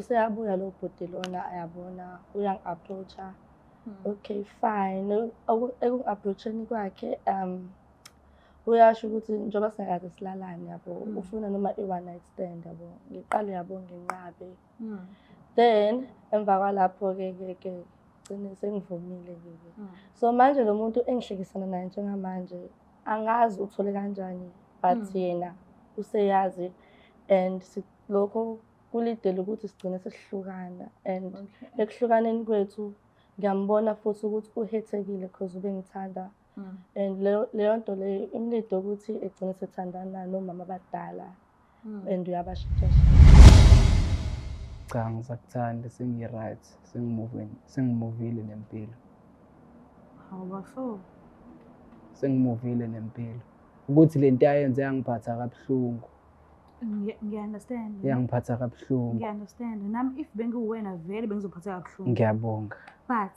Useyabuya lo bhuti lona, ayabona, uyangi-approach-a. Okay, fine. Ekungi-approach-eni kwakhe, uyasho ukuthi njengoba singakaze silalane, yabo, ufuna noma i-one night stand, yabo. Ngiqale, yabo, nginqabe. Then emva kwalapho-ke ke ke gcine sengivumile-ke ke. So manje lo muntu engihlekisana naye njengamanje, angazi uthole kanjani, but yena useyazi and lokho kulidele ukuthi sigcine sesihlukana and ekuhlukaneni kwethu ngiyambona futhi ukuthi uhethekile cause ubengithanda and leyo nto leyo imlide ukuthi egcine sethandana nomama abadala and uyabashintsha. Cha, ngisakuthanda, sengi-right, sengimuvile nempilo. Hawu bafo. Sengimuvile nempilo. Ukuthi le nto ayenze yangiphatha kabuhlungu. Ngiya-understand. Yangiphatha kabuhlungu. Ngiya-understand. Nami if bengiwena vele bengizophatheka kabuhlungu. Ngiyabonga. But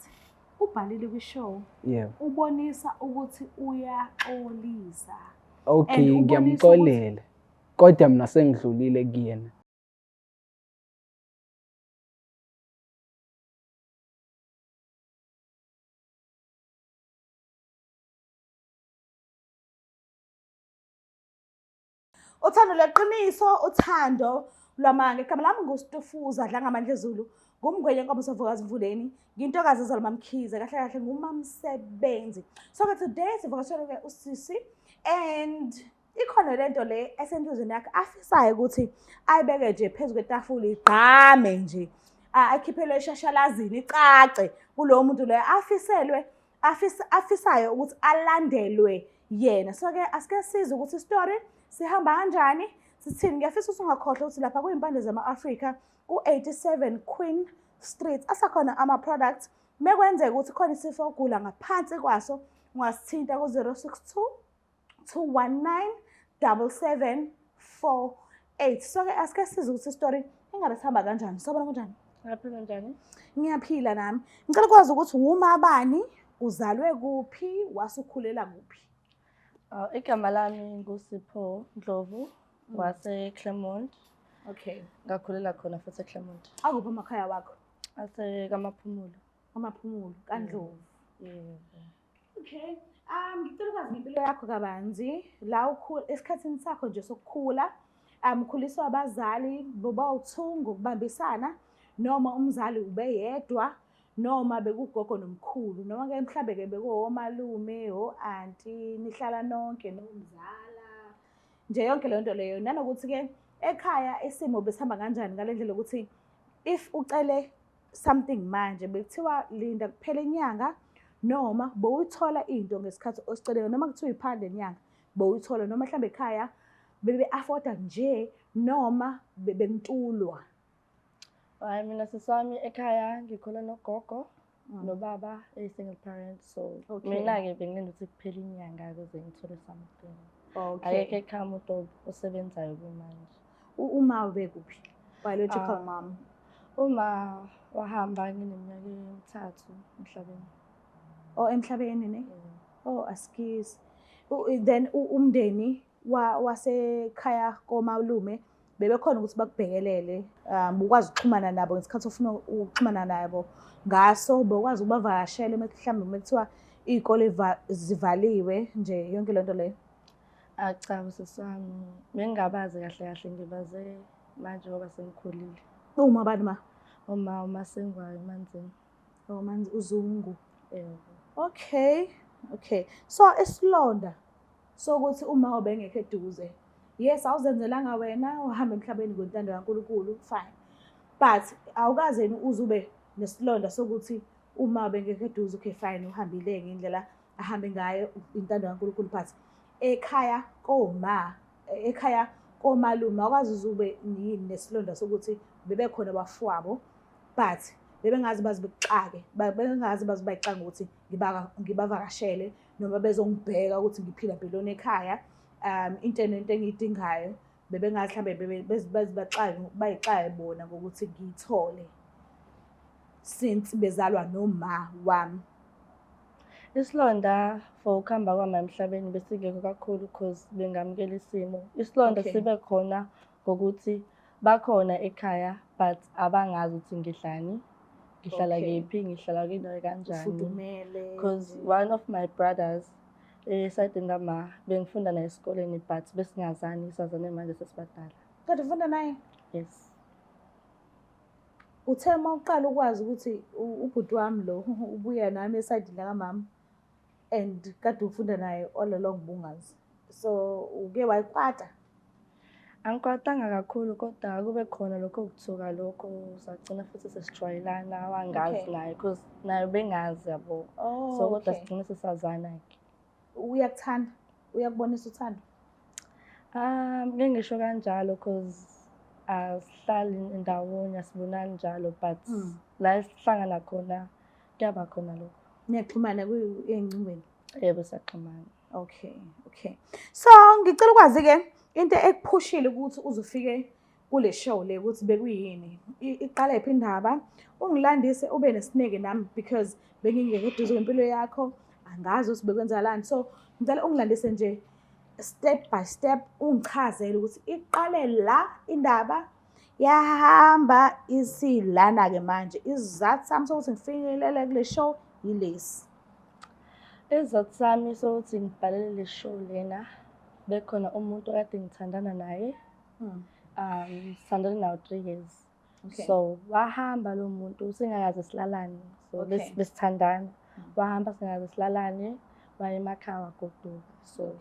ubhalile kwi-show. Yebo. Ubonisa ukuthi uyaxolisa. Okay, And ubonisa ngiyamxolela. Kodwa mina sengidlulile kuyena. Uthando lweqiniso, uthando lwamanga. Igama lami nguStufuza Dlangamandla Zulu, ngumngwenye Nkomo Sovukazi Mvuleni, ngintokazi ezalwa MaMkhize, kahle kahle ngumamsebenzi. So ke today sivakashele ke usisi and ikhona lento le esenhlizweni yakhe afisayo ukuthi ayibeke nje phezu kwetafula igqame nje, ayikhiphele eshashalazini icace kulowo muntu loyo afiselwe afisayo ukuthi alandelwe yena. So ke asike sizwe ukuthi story sihamba kanjani, sithini. Ngiyafisa ukuthi ungakhohlwa ukuthi lapha kuyimpande zama-Afrika ku-87 Queen Street asakhona ama-products. Mekwenzeka ukuthi khona isifo ogula ngaphansi kwaso, ungasithinta ku-062 219 7748. So ke asike sizwe ukuthi story ingabe sihamba kanjani. Sabona kanjani? Ngaphila njani? Ngiyaphila nami. Ngicela ukwazi ukuthi wuma bani, uzalwe kuphi, wasukhulela kuphi? Igama lami nguSipho Ndlovu wase Claremont. Okay. Ngakhulela khona futhi eClermont. Akuphi amakhaya wakho? Ase kaMaphumulo. KaMaphumulo, kaNdlovu. Yebo. Okay. Ngicela ukwazi ngempilo yakho kabanzi. La ukhula esikhathini sakho nje sokukhula, ukhuliswa abazali bobawu-2 ngokubambisana noma umzali ubeyedwa noma bekugogo nomkhulu noma ke mhlambe ke bekuwomalume, o-anti, nihlala nonke nomzala. Nje yonke leyo nto leyo. Nanokuthi ke ekhaya isimo besihamba kanjani ngale ndlela ukuthi if ucele something manje bekuthiwa linda kuphela inyanga noma bowuyithola into ngesikhathi osiceleyo, noma kuthiwa iphande inyanga bowuyithola, noma mhlambe ekhaya bebe-afforda nje noma bebentulwa. Hayi, mina sisami ekhaya ngikhula nogogo nobaba eyi-single parent, so mina-ke bengilinde ukuthi kuphele inyanga ukuze ngithole something. Akekho ekhaya umuntu osebenzayo kumanje. Uma ubekuphi? Biological mom. Uma wahamba ngineminyaka emithathu emhlabeni. Oh, emhlabeni ne? Oh, askies. Then umndeni wasekhaya komalume bebekhona ukuthi bakubhekelele, ukwazi ukuxhumana nabo ngesikhathi ofuna ukuxhumana nabo ngaso, bokwazi ukubavakashela uma mhlawumbe uma kuthiwa iy'kole zivaliwe nje yonke lento leyo. Cha, sisami, bengingabazi kahle kahle, ngibaze manje ngoba sengikhulile. Uma bani ma? Uma uMasengwayo Manzini. Oh, Manzi uZungu. Yebo. Okay, okay. So isilonda sokuthi uma ubengekho eduze, yes, awuzenzelanga wena, uhamba emhlabeni ngontando kaNkulunkulu, fine. But awukaze yini uze ube nesilonda sokuthi uma ubengekho eduze, okay fine, uhambile ngendlela ahambe ngayo intando kaNkulunkulu, but ekhaya koma, ekhaya komalume awukaze uze ube yini nesilonda sokuthi bebekhona abafowabo, but bebengazi baze bekuxake, bebengazi baze bayixake ukuthi ngibavakashele noma bezongibheka ukuthi ngiphila mpiloni ekhaya, into nento engiyidingayo bebengazi mhlambe baze bayixake bona ngokuthi ngiyithole since bezalwa noma wami. Isilonda for ukuhamba kwami emhlabeni besingekho kakhulu cause bengamukela isimo. Isilonda sibe khona ngokuthi bakhona ekhaya But abangazi ukuthi ngidlani, ngihlala kephi, ngihlala kwindawo kanjani. Ufudumele. Because one of my brothers esayidini lama bengifunda naye esikoleni, but besingazani, sazane manje sesibadala. Kade ufunda naye? Yes. Uthe uma uqala ukwazi ukuthi ubhuti wami lo ubuya nami esayidini lakamama and kade ufunda naye all along bungazi. So uke wayikwata? Angikwatanga kakhulu, kodwa kube khona lokho kuthuka, lokho sagcina futhi sesijwayelana, wangazi naye because naye bengazi yabo. Oh, So kodwa sigcine sesazana-ke. Uyakuthanda? Uyakubonisa uthando? Ngeke ngisho kanjalo cause asihlali ndawonye, asibonani njalo, but la esihlangana khona kuyaba khona lokho. Niyaxhumana ey'ncingweni? Yebo, siyaxhumana. Okay. So ngicela ukwazi-ke into ekuphushile ukuthi uze ufike kule show le, ukuthi bekuyini. Iqala yiphi indaba? Ungilandise, ube nesineke nami because bengingekho eduze kwempilo yakho, angazi ukuthi bekwenzakalani. So ngicela ungilandise nje step by step, ungichazele ukuthi iqale la indaba, yahamba isilana-ke manje. Isizathu sami sokuthi ngifinyelele kule show yilesi. Isizathu sami sokuthi ngibhalele le show lena, bekhona umuntu okade ngithandana naye. Sithandana nawo 3 years. So wahamba lo muntu singakaze silalane. So besithandana. Wahamba singakaze silalane, waya emakhaya, wagoduka. So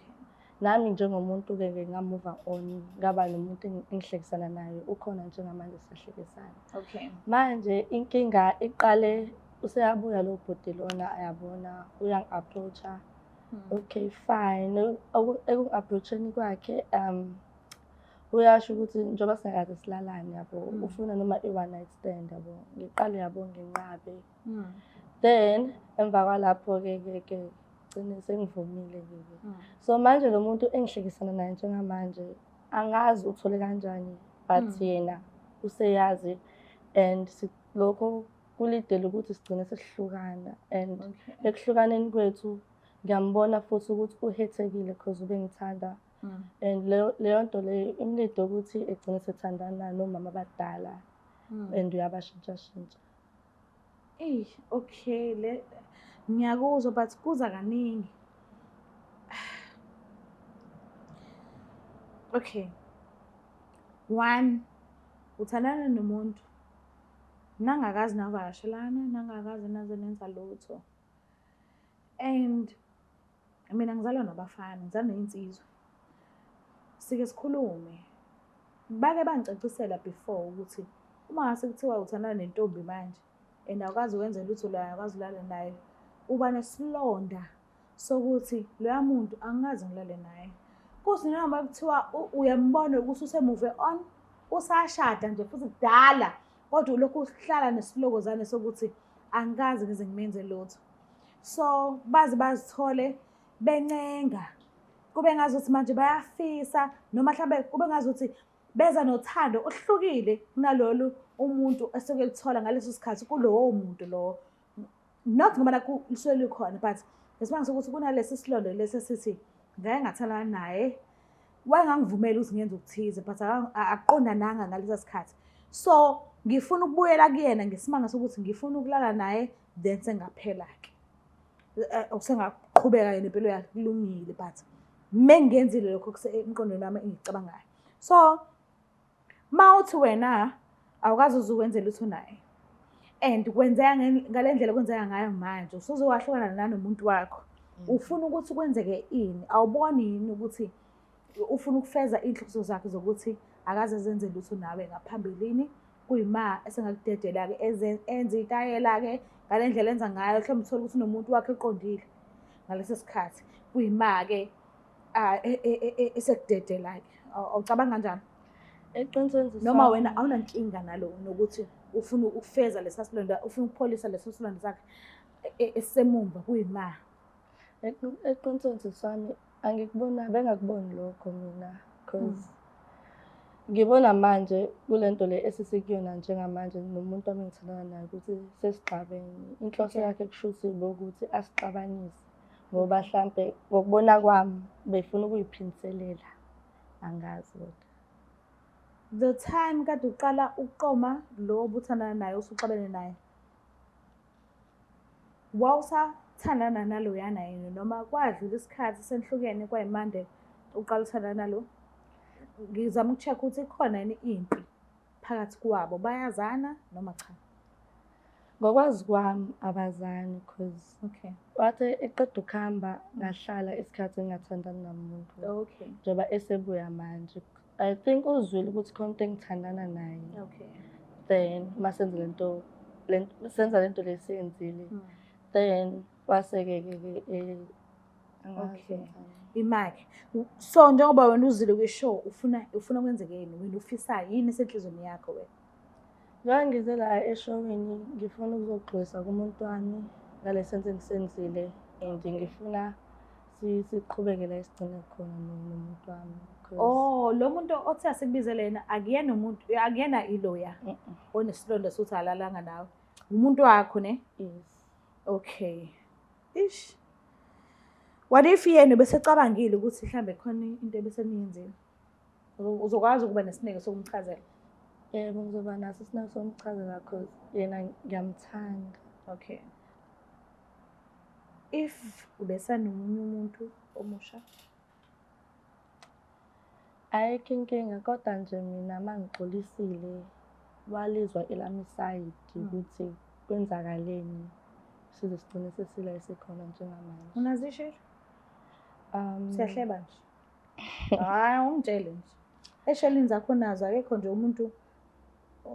nami njengomuntu-ke ke nga-move on, ngaba nomuntu engihlekisana naye, ukhona njengamanje siyahlekisana. Manje inkinga iqale useyabuya lo bhuti lona, ayabona, uyangi-approach-a. Okay, fine. Ekungi-approach-eni kwakhe, uyasho ukuthi njengoba singakaze silalane yabo, ufuna noma i-one night stand yabo. Ngiqale yabo nginqabe. Then emva kwalapho-ke ke ke gcine sengivumile-ke ke. So manje lo muntu engihlekisana naye njengamanje, angazi uthole kanjani, but yena useyazi and lokho kulidele ukuthi sigcine sesihlukana, and ekuhlukaneni kwethu ngiyambona futhi ukuthi uhethekile because ubengithanda, and leyo nto leyo imlide ukuthi egcine sethandana nomama abadala and uyabashintshashintsha. Eyi, okay, le ngiyakuzwa, but kuza kaningi. Okay. One, uthandana nomuntu nangakazi navakashelana, nangakazi naze nenza lutho. And mina ngizalwa nabafana, ngizalwa ney'nsizwa. Sike sikhulume. Bake bangicacisela before ukuthi uma ngase kuthiwa uthandana nentombi manje and awukazi wenze lutho layo, awukazi ulale nayo, uba nesilonda sokuthi loya muntu angikaze ngilale naye. Kuthi noma kuthiwa uyambona ukuthi use-move on, usashada nje futhi kudala, kodwa ulokhu uhlala nesilokozane sokuthi angikaze ngize ngimenze lutho. So baze bazithole bencenga, kube ngazuthi manje bayafisa, noma mhlambe kube ngazuthi beza nothando oluhlukile kunalolu umuntu esuke elithola ngaleso sikhathi kulowo muntu lowo. Not ngoba nakhu lisuke likhona, but ngesimanga sokuthi kunalesi silondo lesi esithi ngake ngathandana naye, wayengangivumeli ukuthi ngenze okuthize, but akuqondananga ngalesa sikhathi. So ngifuna ukubuyela kuyena ngesimanga sokuthi ngifuna ukulala naye, then sengaphela-ke. Usengaqhubeka-ke nempilo yakhe, kulungile, but mengenzile lokho emqondweni wami engicabangayo. So ma uthi wena awukazi uze uwenze lutho naye and kwenzeka ngale ndlela kwenzeka ngayo manje, usuze wahlukana nanomuntu wakho, ufuna ukuthi kwenzeke ini? Awuboni yini ukuthi ufuna ukufeza iy'nhloso zakhe zokuthi akaze zenze lutho nawe ngaphambilini, kuyima esengakudedela-ke enze itayela-ke ngale ndlela enza ngayo? Mhlawumbe uthole ukuthi unomuntu wakhe eqondile ngaleso sikhathi, kuyima-ke esekudedela-ke. Awucabanga kanjani? Eqinisweni Noma wena awunankinga nalo nokuthi ufuna ukufeza lesa silonda, ufuna ukupholisa leso silonda sakhe esisemumva kuyima? Eqinisweni sisi wami, angikubona, bengakuboni lokho mina, cause ngibona manje kule nto le esisikuyona njengamanje nomuntu wami engithandana naye ukuthi sesixabene. Inhloso yakhe kusho ukuthi bokuthi asixabanise, ngoba hlampe ngokubona kwami befuna ukuyiphindiselela, angazi kodwa. The time kade uqala ukuqoma lo obuthandana naye usuxabene naye, wawusathandana naloyana yini noma kwadlula isikhathi senihlukene kwayimande uqala uthandana nalo? Ngizama uku-check ukuthi ikhona yini impi phakathi kwabo, bayazana noma cha? Ngokwazi kwami abazani cause wathi eqeda ukuhamba ngahlala isikhathi ngingathandani namuntu. Njengoba esebuya manje. I think uzwile ukuthi khona umuntu engithandana naye. Then masenza lento senza lento lesiyenzile. Then wase-ke ke ke Okay. Imake. So njengoba wena uzile kwi-show ufuna kwenzekeni? Wena ufisa yini esenhlizweni yakho wena? Njengoba ngize la eshowini ngifuna ukuzogxilisa kumuntu wami ngale senzo engisenzile and ngifuna siqhubeke la esigcine khona nomuntu wami. Oh, lo muntu othe asikubizele yena akuyena umuntu, akuyena iloya onesilonda sokuthi alalanga nawe. Umuntu wakho ne? Yes. Okay. Ish. What if yena ubesecabangile ukuthi mhlambe khona into ebeseniyenzile? Uzokwazi ukuba nesineke sokumchazela? Yebo, ngizoba naso isineke sokumchazela cause yena ngiyamthanda. Okay. If ubesanomunye umuntu omusha? Ayikho inkinga kodwa nje mina uma ngixolisile walizwa elami isayidi ukuthi kwenzakaleni size sigcine sesila esikhona njengamanje. Unazishilo? Siyahleba nje. Hhayi, ungitshele nje. Eshelini zakho nazo akekho nje umuntu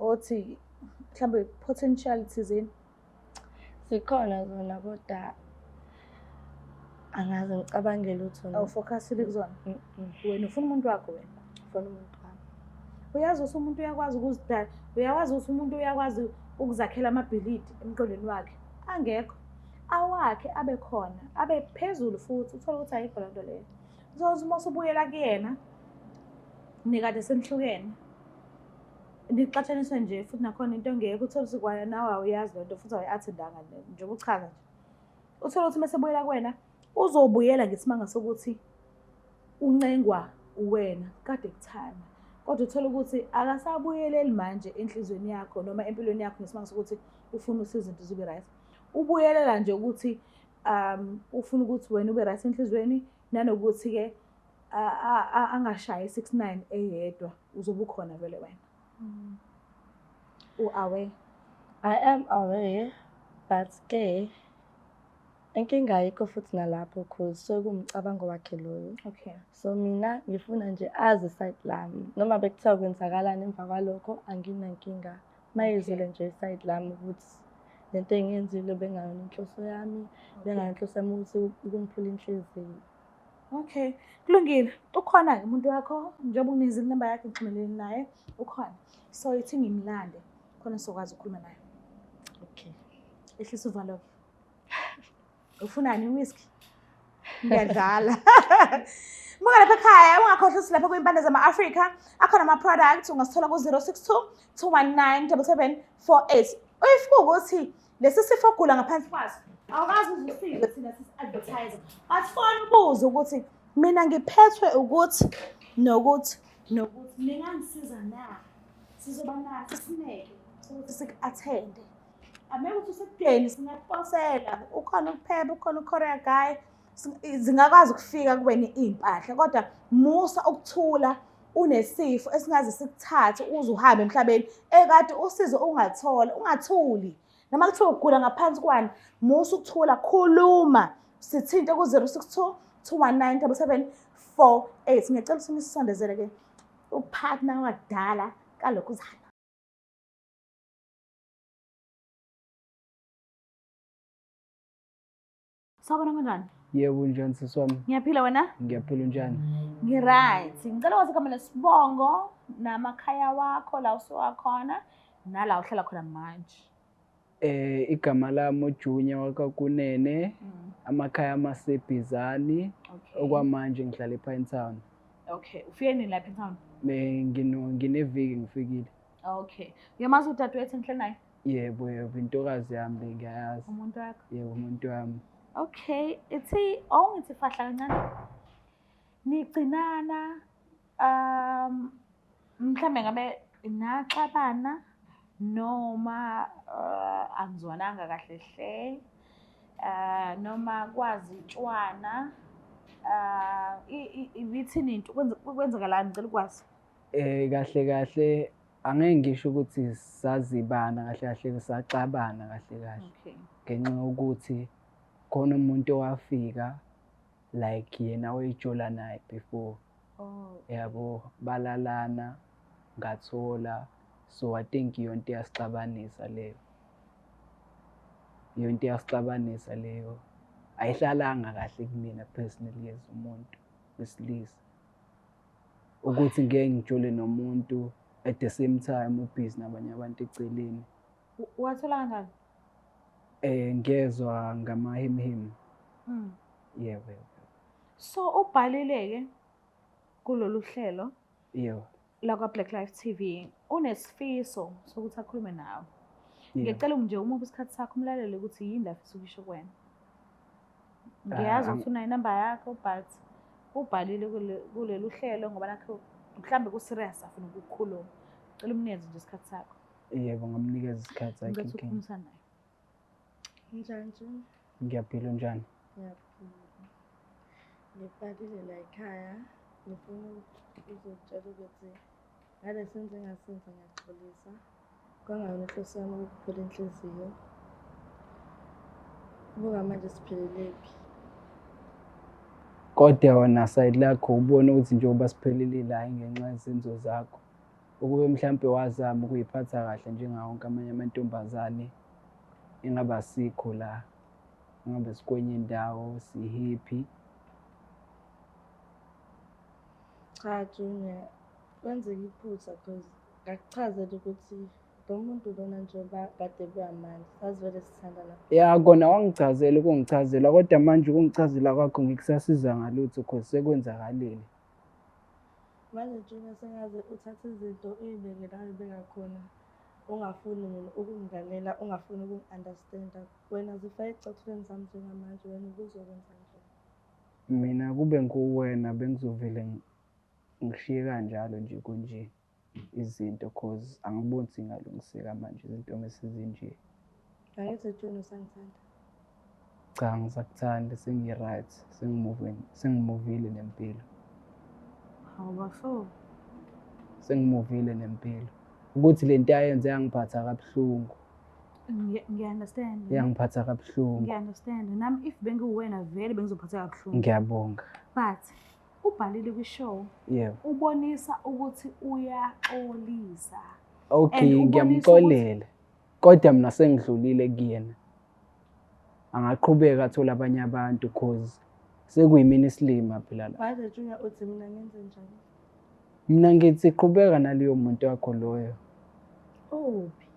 othi mhlawumbe potential thizeni. Zikhona zona kodwa angaze ngicabangele ukuthi Awufokhasile kuzona. Wena ufuna umuntu wakho wena. Ufuna umuntu wami. Uyazi ukuthi umuntu uyakwazi ukuzidala, uyawazi ukuthi umuntu uyakwazi ukuzakhela amabhilidi emqondweni wakhe. Angekho. Awakhe abe khona, abe phezulu futhi uthole ukuthi ayikho lento leyo. Uthole ukuthi uma usubuyela kuyena nikade senihlukene. Nixatshaniswe nje futhi nakhona into engekho uthole ukuthi kwaya nawe awuyazi lento futhi awuyi-attendanga njengoba uchaza nje. Uthole ukuthi uma sebuyela kuwena uzobuyela ngesimanga sokuthi uncengwa uwena kade kuthanda. Kodwa uthole ukuthi akasabuyeleli manje enhliziyweni yakho noma empilweni yakho ngesimanga sokuthi ufuna ukuthi izinto zibe right. Ubuyelela nje ukuthi ufuna ukuthi wena ube right enhliziyweni nanokuthi-ke angashayi 69 eyedwa uzobe ukhona vele wena. U-aware? I am aware, but ke inkinga ayikho futhi nalapho cause sekuwumcabango wakhe loyo. So mina ngifuna nje azi side lami. Noma bekuthiwa kwenzakalani emva kwalokho anginankinga. Mayizwile nje side lami ukuthi lento engiyenzile bengayona inhloso yami, bengayona inhloso yami ukuthi ukumphula inhliziyo. Okay, kulungile. Ukhona-ke umuntu wakho njengoba unginikeze inamba yakhe ngixhumelene naye, ukhona. So ithi ngimlande khona sizokwazi ukukhuluma naye. Okay. Ehlisa uvalo-ke. Ufunani i-whisky? Ngiyadlala. Muka lapha ekhaya ungakhohlwa ukuthi lapha kwimpande zama-Afrika akhona ama-products ungasithola ku-062 219 7748. If kuwukuthi lesi sifo ogula ngaphansi kwaso awukazi uze usizwe thina sisi-advertise but fona ubuze ukuthi mina ngiphethwe ukuthi nokuthi nokuthi ningangisiza na, sizoba naso isineke ukuthi siku-athende. Ameke ukuthi usekudeni singakuposela, ukhona ukuphepha, ukhona uKorea guy, zingakwazi ukufika kuwena iy'mpahla kodwa musa ukuthula unesifo esingaze sikuthathe uze uhambe emhlabeni ekade usizo ungathola, ungathuli. Noma kuthiwa ugula ngaphansi kwani, musa ukuthula, khuluma. Sithinte ku-062 219 7748. Ngiyacela ukuthi nisisondezele ke upartner wakudala kalokhuzana. Sawubona, kunjani? Yebo, unjani sisi wami? Ngiyaphila, wena? Ngiyaphila, unjani? Ngi-right. Ngicela wazi igama lesibongo namakhaya wakho la usuka khona nala uhlala khona manje. Igama lami uJunior wakaKunene, amakhaya amaseBhizani. Okwamanje ngihlala ePinetown. Okay, ufike nini lapha eTown? Ngineviki ngifikile. Okay. Uyamazi udadewethu engihleli naye? Yebo, yebo, intokazi yami le ngiyayazi. Umuntu wakho? Yebo, umuntu wami. Okay, ithi awungithi fahla kancane. Nigcinana Mhlambe ngabe naxabana noma angizwananga kahle hle, noma kwazitshwana, ibithini into, kwenzakalani? Ngicela ukwazi. Kahle kahle angeke ngisho ukuthi sazibana kahle kahle, saxabana kahle kahle. Ngenxa yokuthi khona umuntu owafika like yena wayejola naye before. Yabo, balalana, ngathola. So I think iyonto eyasixabanisa leyo. Iyonto eyasixabanisa leyo. Ayihlalanga kahle kumina personally as umuntu wesilisa. Ukuthi ngeke ngijole nomuntu at the same time ubhizi nabanye abantu eceleni. Wathola kanjani? Ngezwa ngamahemhem. Yebo, yebo. So ubhalile-ke kulolu hlelo lakwa Black Life TV, unesifiso sokuthi akhulume nawe. Ngiyacela nje umuphe isikhathi sakho, umlalele ukuthi yini la afisa ukusho kuwena. Ngiyazi ukuthi unayo inamba yakho, but ubhalile kulelu hlelo ngoba nakho mhlambe ku-serious afuna ukukhuluma. Cela umnikeze nje isikhathi sakho. Yebo, ngamnikeza isikhathi sakhe. Ngicela ukukhulumisana naye. Njani nje? Ngiyaphila, unjani? Ngiyaphila. Ngibhalile la ekhaya, ngifuna ukuzokutshela ukuthi ngale senze engasenza ngiyaxolisa. Kwangayona inhloso yami ukukuphula inhliziyo. Buka manje siphelele phi? Kodwa wena side lakho ubone ukuthi njengoba siphelele la ngenxa yezenzo zakho, ukube mhlampe wazama ukuyiphatha kahle njengawo wonke amanye amantombazane, ingaba asikho la, ingabe sikwenye indawo, si-happy. Cha Junior, kwenzeka iphutha cause ngakuchazela ukuthi lo muntu lona njengoba kade kuyamanje sasivele sithandana. Ya, kona wangichazela ukungichazela, kodwa manje ukungichazela kwakho ngikusasiza ngalutho cause sekwenzakalile. Manje Junior, sengaze uthathe izinto uy'beke la uy'beka khona, ungafuni mina ukungilalela, ungafuni ukungi-understand-a. Wena zifake ey'cathulweni zami njengamanje, wena ubuzokwenza njani? Mina kube nguwena bengizovele ngishiye kanjalo nje kunje izinto, cause angiboni ukuthi zingalungiseka manje izinto mese zinje. Angithi Junior, usangithanda? Cha, ngisakuthanda, sengi-right, sengimuvile nempilo. Hawu bafo. Sengimuvile nempilo. Ukuthi le nto ayenze yangiphatha kabuhlungu. Ngiya-understand. Yangiphatha kabuhlungu. Ngiya-understand. Nami if bengiwuwena vele bengizophatheka kabuhlungu. Ngiyabonga. But ubhalile kwi-show. Ubonisa ukuthi uyaxolisa. Okay, And ubonisa ngiyamxolela. Kodwa mina sengidlulile kuyena. Angaqhubeka athole abanye abantu cause sekuyimina isilima phela la. Manje Junior, uthi mina ngenze njani? Mina ngithi qhubeka naleyo muntu wakho loyo. Uphi?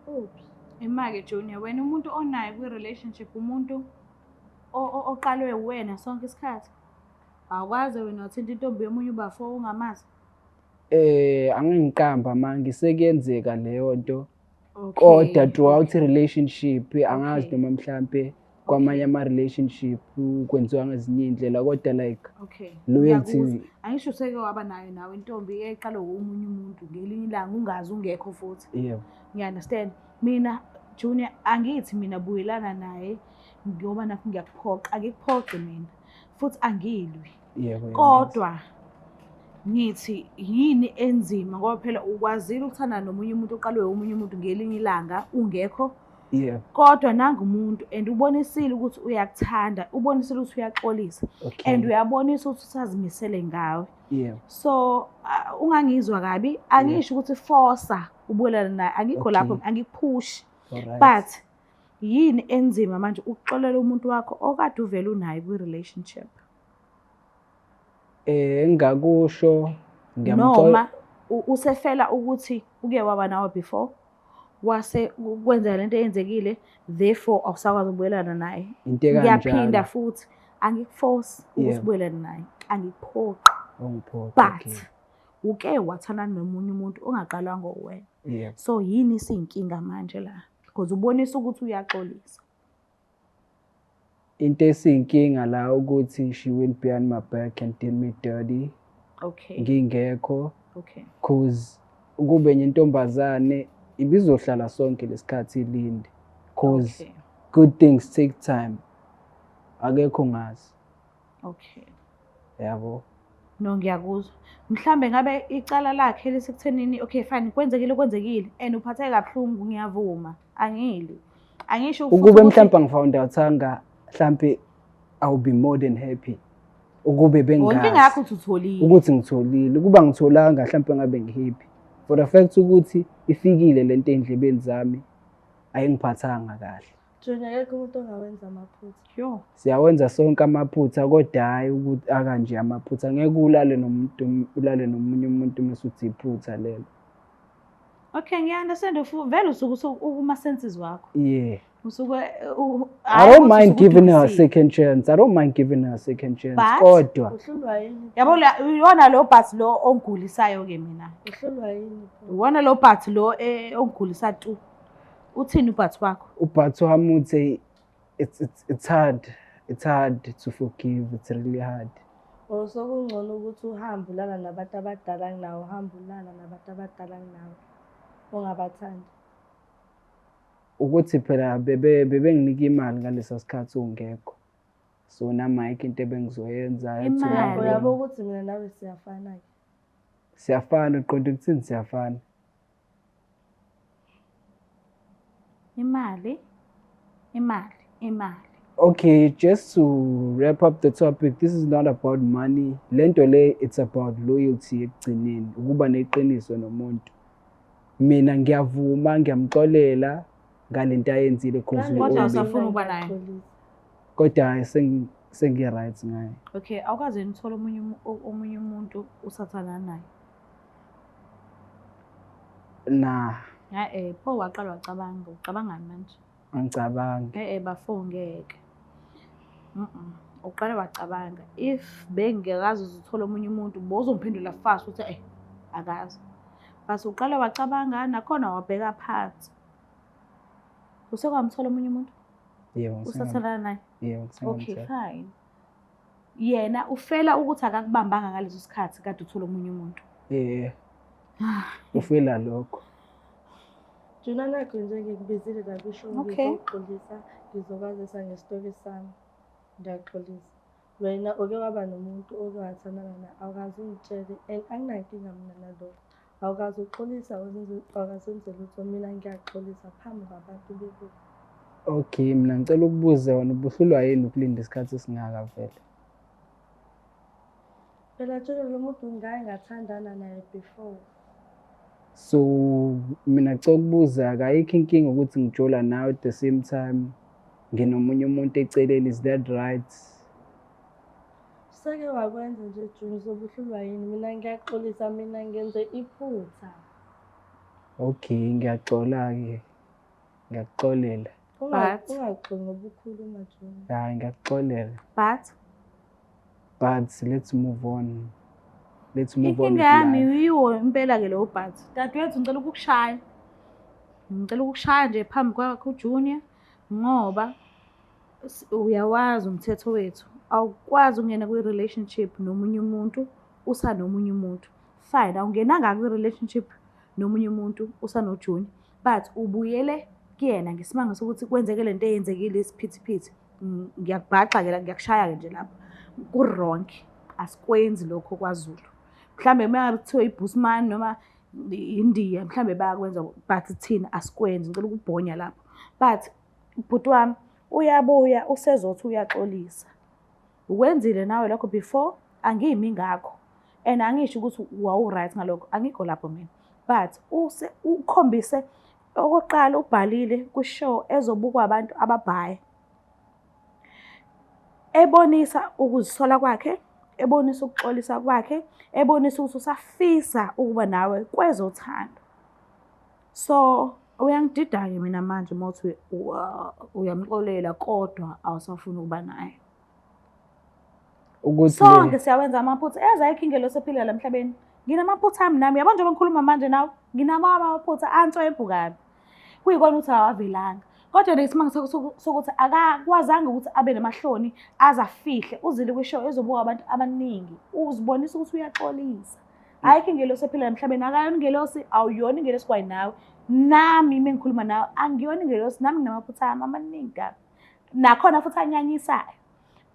Uphi? Ima-ke Junior, wena umuntu onayo kwi-relationship umuntu oqalwe uwena sonke isikhathi. Awukwazi wena wathinta intombi yomunye ubafo ungamazi. Angingiqamba manje, sekuyenzeka leyo nto. Kodwa throughout relationship angazi noma mhlambe kwamanye ama relationship kwenziwa ngezinye indlela, kodwa like loyalty. Ngiyakuzwa. Angisho useke waba nayo nawe intombi eqalwe omunye umuntu ngelinye ilanga ungazi, ungekho futhi. Yebo. Ngiya-understand. Mina Junior, angithi mina buyelana naye ngoba nakho ngiyakuphoqa, angikuphoqi mina futhi angilwi. Yebo. Kodwa ngithi yini enzima ngoba phela ukwazile ukuthandana nomunye umuntu oqalwe omunye umuntu ngelinye ilanga ungekho. Kodwa nanga umuntu and ubonisile ukuthi uyakuthanda, ubonisile ukuthi uyaxolisa. And uyabonisa ukuthi usazimisele ngawe. So ungangizwa kabi, angisho ukuthi force ubuyelana naye, angikho lapho, angikuphushi. But yini enzima manje ukuxolela umuntu wakho okade uvele unaye kwi-relationship? Engakusho ngiyamxolela. Noma usefela ukuthi uke waba nawe before, wase kwenzeka lento eyenzekile, therefore awusakwazi ukubuyelana naye. Into ekanjalo. Ngiyaphinda futhi, angikuforce ukuthi ubuyelane naye, angikuphoqi. Ungiphoqi, But okay. uke wathandana nomunye umuntu ongaqalwanga uwena. So yini isiyinkinga manje la? Because ubonisa ukuthi uyaxolisa. Into esiyinkinga la ukuthi she went behind my back and did me dirty. Okay. Ngingekho. Okay. Cause ukube enye intombazane ibizohlala sonke lesikhathi ilinde, cause good things take time. Akekho ngazi. Yabo. No, ngiyakuzwa. Mhlambe ngabe icala lakhe lisekuthenini, okay fine, kwenzekile kwenzekile and uphatheke kabuhlungu, ngiyavuma. Angili. Angisho futhi Ukube mhlawumbe angifound out-anga, mhlampe I will be more than happy. Ukube Oh, inkinga bengazi yakho uthi utholile. Ukuthi ngitholile. Ukuba ngitholanga mhlampe ngabe ngihappy. For the fact ukuthi ifikile lento ey'ndlebeni zami, ayingiphathanga kahle. Junior, akekho umuntu ongawenza amaphutha. Yo. Siyawenza sonke amaphutha, kodwa hhayi ukuthi akanje amaphutha. Ngeke ulale nomuntu, ulale nomunye umuntu mase uthi iphutha lelo. Okay, ngiya-understand, vele usuke ukuma senses wakho. Yeah. Usuke I don't mind giving her a second chance. I don't mind giving her a second chance. But- Kodwa Uhlulwa yini? Yabo la, iwona lo but lo ongulisayo ke mina. Uhlulwa yini pho? Iwona lo but lo ongigulisa tu. Uthini u-but wakho? U-but wami uthi it's hard. It's hard to forgive. It's really hard. Or sokungcono ukuthi uhambe ulala nabantu abadala kunawe, uhambe ulala nabantu abadala kunawe ongabathandi. Ukuthi phela bebenginika imali ngalesa sikhathi ungekho. So nami ayikho into ebengizoyenza. I had to Imali. move on. Uyabo ukuthi mina nawe siyafana-ke. Siyafana, uqonda ukuthini siyafana? Imali, imali, imali. Okay, just to wrap up the topic, this is not about money. Lento le, it's about loyalty ekugcineni, ukuba neqiniso nomuntu. Mina ngiyavuma, ngiyamxolela ngalento ayenzile, cause we Kodwa all usafuna ukuba naye? Ngiyaxolisa. Kodwa hhayi, sengi-right ngaye. Okay, awukaze yini uthole omunye umuntu usathandana naye? Na. Ha pho waqala wacabanga, ucabangani manje? Angicabangi. Bafo ngeke. Uqale wacabanga. If bengingakaze uthole omunye umuntu, bozongiphendula fast uthi akazi. But uqale wacabanga nakhona wabheka phansi. Usekwamthola omunye umuntu? Yebo, Usathandana naye? Yebo, Okay, ngisengamthola. Fine. Yena ufela ukuthi akakubambanga ngaleso sikhathi kade uthola omunye umuntu. Yeah. Ufela lokho. Junior, nakho nje ngikubizile la kusho ngizoxolisa, ngizokwazisa ngesitori sami. Ngiyaxolisa. Wena uke waba nomuntu oke wathandana naye, awukaze ungitshele and anginankinga mina nalokho. Awukaze uxolisa, awukaze wenze lutho, mina ngiyaxolisa phambi kwabantu bebuka. Okay, mina ngicela ukubuza wena, ubuhlulwa yini ukulinda isikhathi esingaka vele? Phela Junior, lo muntu ngake ngathandana naye before. So mina ngicela ukubuza, akayikho inkinga ukuthi ngijola nawe at the same time nginomunye umuntu eceleni, is that right? Seke wakwenza nje Junior, uzobe uhlulwa yini? Mina ngiyaxolisa, mina ngenze iphutha. Okay, ngiyaxola-ke. Ngiyakuxolela. But Ungaxoli ngoba ukhuluma, Junior. Hayi, ngiyakuxolela. But But let's move on. Let's move on with Inkinga yami life. yiwo impela-ke lowo but. Dadewethu, ngicela ukukushaya. Ngicela ukukushaya nje phambi kwakho uJunior, ngoba uyawazi umthetho wethu. Awukwazi ukungena kwi-relationship nomunye umuntu usanomunye umuntu. Fine, awungenanga kwi-relationship nomunye umuntu usanoJunior, but ubuyele kuyena ngesimanga sokuthi kwenzeke lento eyenzekile isiphithiphithi. Ngiyakubhaxa-ke la, ngiyakushaya-ke nje lapho. Ku-wrong, asikwenzi lokho kwaZulu. Mhlambe uma ngabe kuthiwa iBusman noma iNdiya, mhlambe bayakwenza, but thina asikwenzi. Ngicela ukubhonya lapho. But bhuti wami uyabuya usezothi uyaxolisa. Ukwenzile nawe lokho before, angimi ngakho. And angisho ukuthi wawu-right ngalokho, angikho lapho mina. But ukhombise okokuqala ubhalile kwi-show ezobukwa abantu ababhaya. Ebonisa ukuzisola kwakhe, ebonisa ukuxolisa kwakhe, ebonisa ukuthi usafisa ukuba nawe kwezothando. So uyangidida-ke mina manje uma uthi uyamxolela kodwa awusafuni ukuba naye. Ukuthi Sonke siyawenza amaphutha. Eza ayikho ingelosi ephila la emhlabeni. Nginamaphutha ami nami. Yabo njengoba ngikhuluma manje nawe, nginamanye amaphutha answempu kabi. Kuyikona ukuthi awavelanga. Kodwa lesimanga sokuthi akakwazanga ukuthi abe namahloni aze afihle, uzile kwi-show ezobuka abantu abaningi, uzibonisa ukuthi uyaxolisa. Ayikho ingelosi ephila emhlabeni, akayona ingelosi, awuyona ingelosi kwayinawe. Nami uma ngikhuluma nawe angiyona ingelosi, nami nginamaphutha ami amaningi kabi. Nakhona futhi anyanyisayo.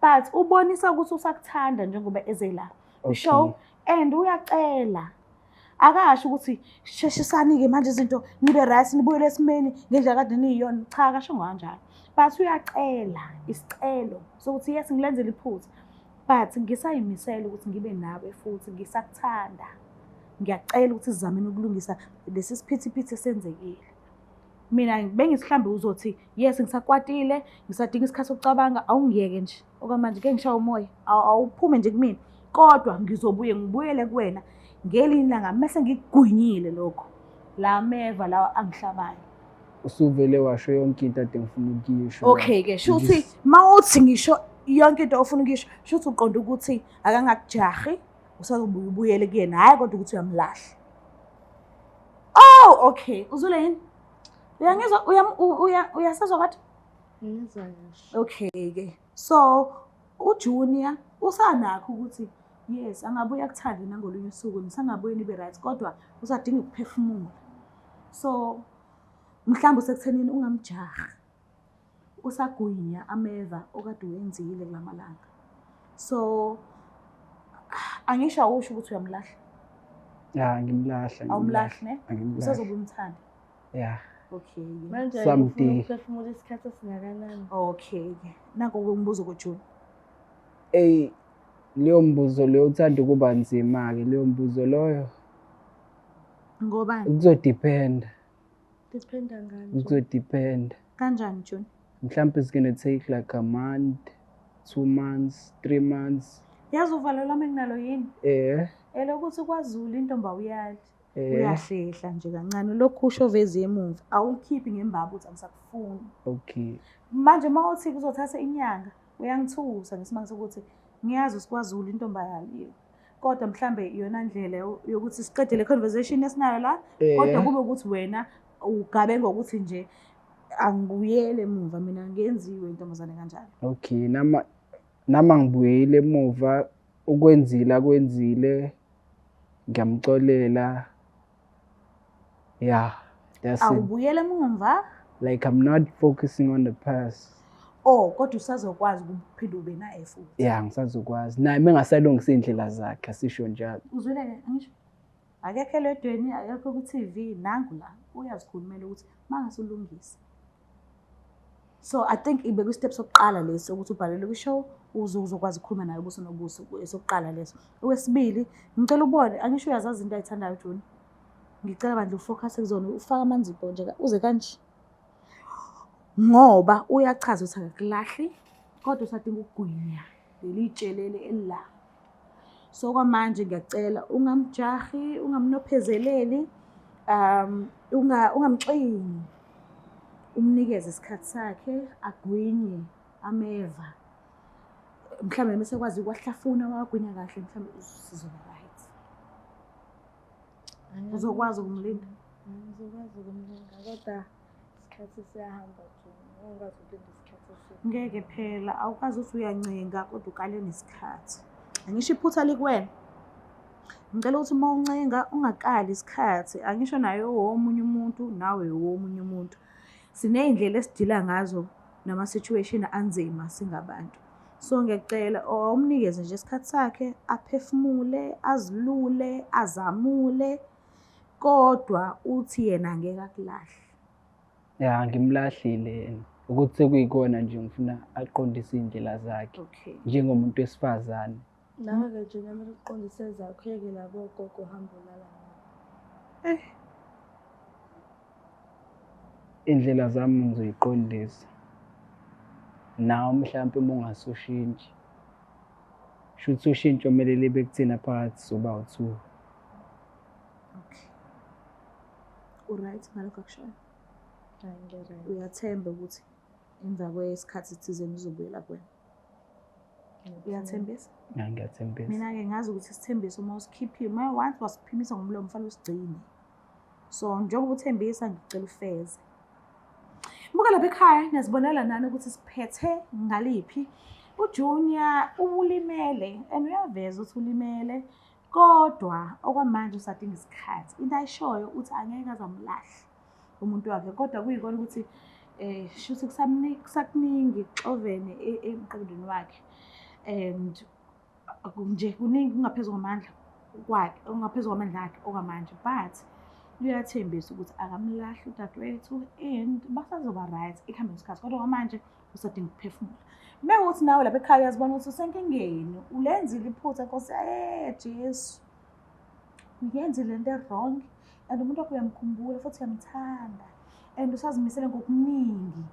But ubonisa ukuthi usakuthanda njengoba eze la. Show and uyacela. Akasho ukuthi sheshisani-ke manje izinto nibe right nibuyele esimeni ngendlela kade niyiyona. Cha, akasho kanjalo. But uyacela isicelo sokuthi yes ngilenzile iphutha but ngisayimisela ukuthi ngibe nawe futhi ngisakuthanda. Ngiyacela ukuthi sizameni ukulungisa lesi siphithiphithi esenzekile. Mina bengisihlamba uzothi yes ngisakwatile, ngisadinga isikhathi sokucabanga, awungiyeke nje okwamanje ke ngishaye umoya, awuphume nje kumina. Kodwa ngizobuye ngibuyele kuwena ngelinye ilanga mese ngikugwinyile lokho. La meva lawa angihlabayo. Usuvele washo yonke into ade ngifuna ukuyisho. Okay ke, shuthi mawuthi ngisho yonke into ofuna ukuyisho, shuthi uqonda ukuthi akangakujahi, usazobuya ubuyele kuyena, hhayi kodwa ukuthi uyamlahla. Oh, okay. Uzwile yini? Uyangizwa uyasezwa kodwa? Ngizwa kahle. Okay ke. So uJunior usanakho ukuthi yes angabuya akuthande nangolunye usuku nisangabuye nibe right kodwa usadinga ukuphefumula. So mhlawumbe usekuthenini ungamjahi. Usagwinya ameva okade uwenzile kulamalanga. So angisho awusho ukuthi uyamlahla. Ya, ngimlahla. Awumlahli ne? Usazobe umthanda. Ya. Okay. Manje ufuna ukuphefumula isikhathi esingakanani? Okay. Nanko umbuzo kuJune. Ey, leyo mbuzo leyo uthanda ukuba nzima-ke leyo mbuzo loyo. Ngobani? Kuzodependa. Dependa ngani? Kuzodependa. Kanjani June? Mhlawumbe it's gonna take like a month, 2 months, 3 months. Yazi uvalo lwami enginalo yini? Eh. Elokuthi kwaZulu intombi awuyali. Uyahlehla nje kancane lokhu usho vezi emuva awukhiphi ngembaba ukuthi angisakufuni. Okay. Manje uma uthi kuzothatha inyanga uyangithusa ngesimanga sokuthi ngiyazi usikwaZulu intombi ayaliwe. Kodwa mhlambe iyona ndlela yokuthi siqede le conversation esinayo la kodwa kube ukuthi wena ugabe ngokuthi nje angibuyele emuva mina ngenziwe intombazane kanjalo. Okay, nama ngibuyele emuva ukwenzile akwenzile ngiyamxolela. Yeah, that's it. Awubuyele emuva? Like I'm not focusing on the past. Oh, kodwa usazokwazi ukuphinda ube naye futhi. Yeah, ngisazokwazi. Naye mengasalungisa indlela zakhe asisho njalo. Uzwile-ke angisho? Akekho eledweni, akekho ku-TV, nangu la uyazikhulumela ukuthi mangasulungisa. So I think ibe kwi-step sokuqala lesi ukuthi ubhalele kwi-show uze uzokwazi ukukhuluma naye ubuso nobuso, esokuqala leso. Okwesibili, ngicela ubone, angisho uyazazi into ayithandayo Juni. Ngicela bandla ufocus kuzona, ufake amanzipho nje uze kanje. Ngoba uyachaza ukuthi akakulahli kodwa usadinga ukugwinya leli tshelele elila. So kwamanje ngiyacela ungamjahi, ungamnophezeleli, ungamxini. Umnikeze isikhathi sakhe agwinye ameva. Mhlawumbe mase kwazi ukwahlafuna wagwinya kahle mhlawumbe sizoba right. Uzokwazi ukumlinda? Ngizokwazi ukumlinda kodwa isikhathi siyahamba Juni. Ungakwazi ukulinda isikhathi eside. Ngeke phela awukwazi ukuthi uyancenga kodwa ukale nesikhathi. Angisho iphutha likuwena. Ngicela ukuthi uma uncenga ungakali isikhathi. Angisho naye owomunye umuntu nawe owomunye umuntu. Siney'ndlela esidila ngazo nama-situation anzima singabantu. So ngiyacela awumnikeze nje isikhathi sakhe aphefumule, azilule, azamule kodwa uthi yena ngeke akulahle. Ya, ngimlahlile yena. Ukuthi sekuyikona nje ngifuna aqondise iy'ndlela zakhe. Okay. Njengomuntu wesifazane. Nawe-ke nje kumele uqondise ezakho, uyeke labo gogo uhambe ulala nabo. Iy'ndlela zami ngizoyiqondisa. Nawe mhlampe uma ungase ushintshe. Shuthi ushintsho kumele libe kuthina phakathi soba u-two. Okay. U-right ngalokho akushoyo? Hayi, ngi-right. Uyathemba ukuthi emva kwesikhathi thizeni uzobuyela kuwena? Uyathembisa? Ya, ngiyathembisa. Mina-ke ngazi ukuthi isithembiso uma usikhiphile, uma once wasiphimisa ngomlomo kufanele usigcine. So njengoba uthembisa ngicela ufeze. Buka lapha ekhaya, niyazibonela nani ukuthi siphethe ngaliphi. UJunior ulimele and uyaveza ukuthi ulimele, kodwa okwamanje usadinga isikhathi. Into ayishoyo uthi angeke aze amlahle umuntu wakhe, kodwa kuyikona ukuthi shuthi kusakuningi kuxovene emqondweni wakhe and nje kuningi kungaphezu kwamandla kwakhe, okungaphezu kwamandla akhe okwamanje, but uyathembisa ukuthi akamlahli udadewethu and basazoba right ekuhambeni kwesikhathi, kodwa kwamanje usadinga ukuphefumula. Mewukuthi nawe lapha ekhaya uyazibona ukuthi usenkingeni, ulenzile iphutha, Nkosi Jesu, uyenzile into e-wrong and umuntu wakho uyamkhumbula futhi uyamthanda and usazimisele ngokuningi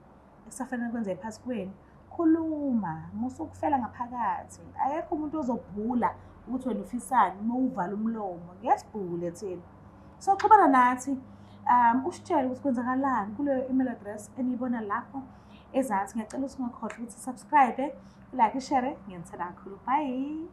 ekusafanele kwenzeke phakathi kwenu. Khuluma, musukufela ngaphakathi. Akekho umuntu ozobhula ukuthi wena ufisani uma uvala umlomo. Ngeke sibhule thina. So xhumana nathi, usitshele ukuthi kwenzakalani kuleyo email address eniyibona lapho ezansi. Ngiyacela ukuthi ungakhohlwa ukuthi subscribe, like, share. Ngiyanithanda kakhulu. Bye.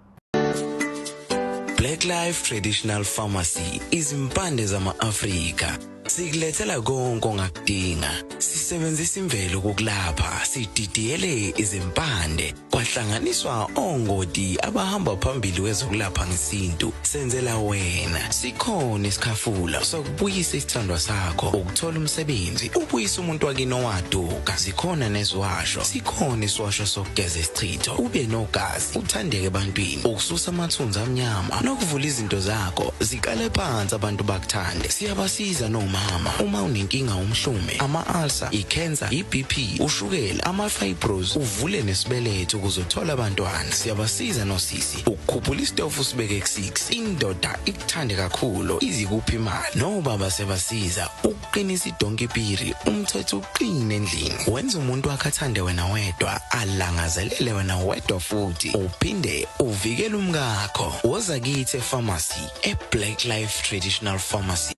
Black Life Traditional Pharmacy, izimpande zama-Afrika. Sikulethela konke ongakudinga. Sisebenzisa imvelo ukulapha, sididiyele izimpande, kwahlanganiswa ongoti abahamba phambili kwezokulapha ngesintu. Senzela wena. Sikhona isikhafula sokubuyisa isithandwa sakho, ukuthola umsebenzi, ubuyisa umuntu wakini owaduka. Zikhona neziwasho. Sikhona isiwasho sokugeza isichitho, ube nogazi, uthandeke ebantwini, ukususa amathunzi amnyama nokuvula izinto zakho ziqale phansi abantu bakuthande. Siyabasiza nomama uma unenkinga, umhlume, ama-ulcer, i-cancer, i-BP, ushukela, ama-fibros, uvule nesibeletho ukuze uthole abantwana. Siyabasiza nosisi ukukhuphula isitofu sibeke ku-6, indoda ikuthande kakhulu, izikuphi imali. Nobaba siyabasiza ukuqinisa idonki piri, umthetho uqine endlini, wenza umuntu wakhe athande wena wedwa, alangazelele wena wedwa, futhi uphinde uvikele umkakho. Woza kithi e-pharmacy, e-Black Life Traditional Pharmacy.